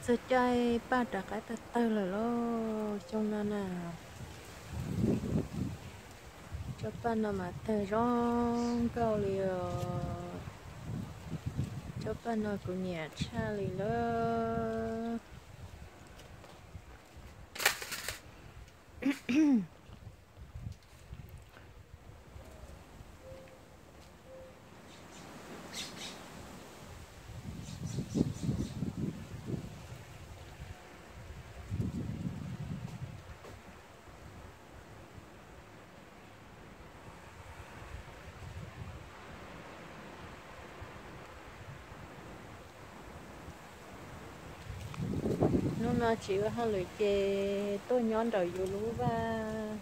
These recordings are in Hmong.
Txog caij paj rov qab tawg tawg lawm lauj xyoo no na. Tsob paj no mas tawg zoo nkauj li os. Tsob paj no kuv nyiam tshaj li lawm. Hnub no tsis ua hauj lwm ces tuaj nyob nraum yus lub vaj,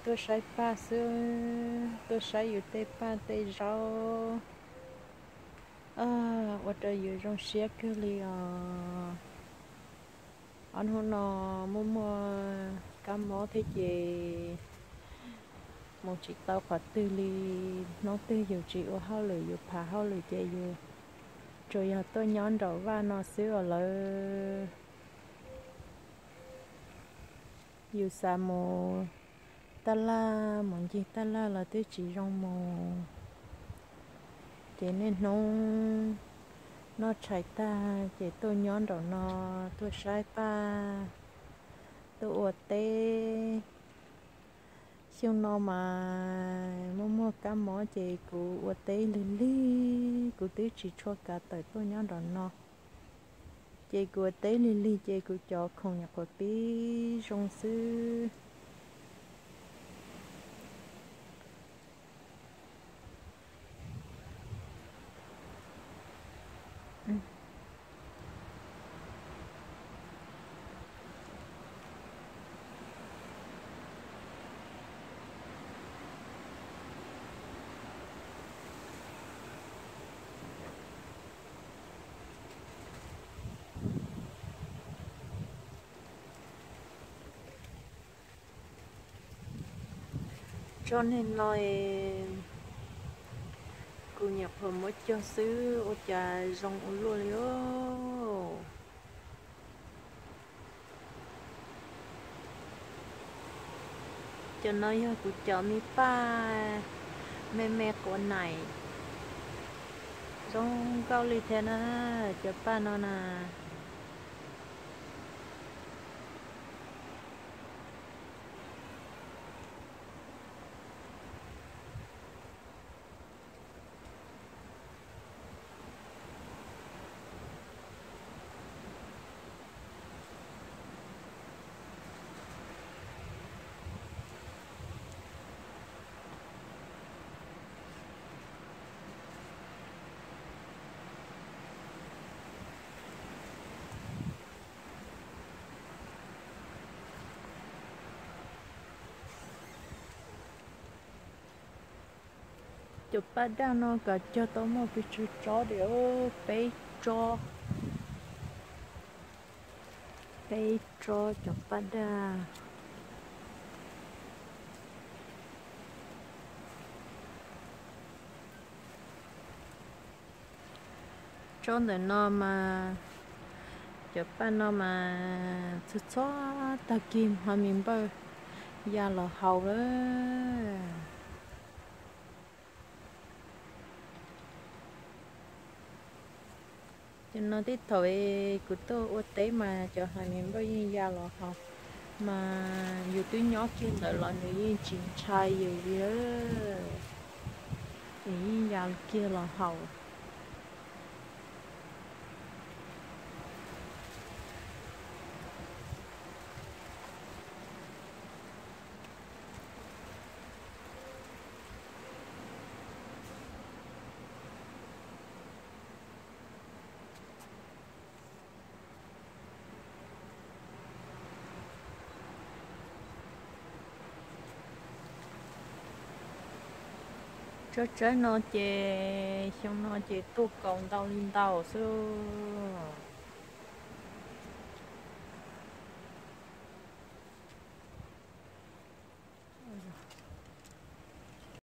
tuaj saib paj xwb, tuaj saib yus tej paj tej zaub, ua rau yus zoo siab kawg li os. Ob hnub no muaj muaj kab mob thiab ces mus tsis tau qhov twg li, hnub twg yus tsis ua hauj lwm yus phav hauj lwm ces yus tsuas yog tuaj nyob nraum vaj no xwb os lawv. Yus xav mus taj laj mus ncig taj laj los twb tsis zoo mus. Ces niaj hnub noj tshais tag ces tuaj nyob nraum no, tuaj saib paj, tuaj ua teb. Xyoo no mas muaj muaj kab mob ces kuv ua teb lig lig, kuv twb tsis tshua kav tawm tuaj nyob nraum no. Ces kuv ua teb lig lig ces kuv cov khoom nyuam qhuav pib zoo xwb. Tsob neeg no kuv nyuam qhuav muab cog xwb ua cas zoo ua luaj li os. Cov no yog kuv cov me paj me me quav naim, zoo nkauj li thiab na, cov paj no na. Cov paj daj no kav cog tau muaj pes tsawg tsob tiag, peb tsob, peb tsob cov paj daj. Tsob ntawm no mas, cov paj no mas txog txog tag kis hmov mis npawj ya los haus lawm. Cov no tej thaum kuv tuaj ua teb mas cov hmov mis npawj yeej ya los haus, mas yus twb nyob kiag ntawd los nws yeej tsis ntshai yus li, nws yeej ya kiag los haus. Tsob tsawb no ces xyoo no ces tuaj kaus ntau li ntau xwb.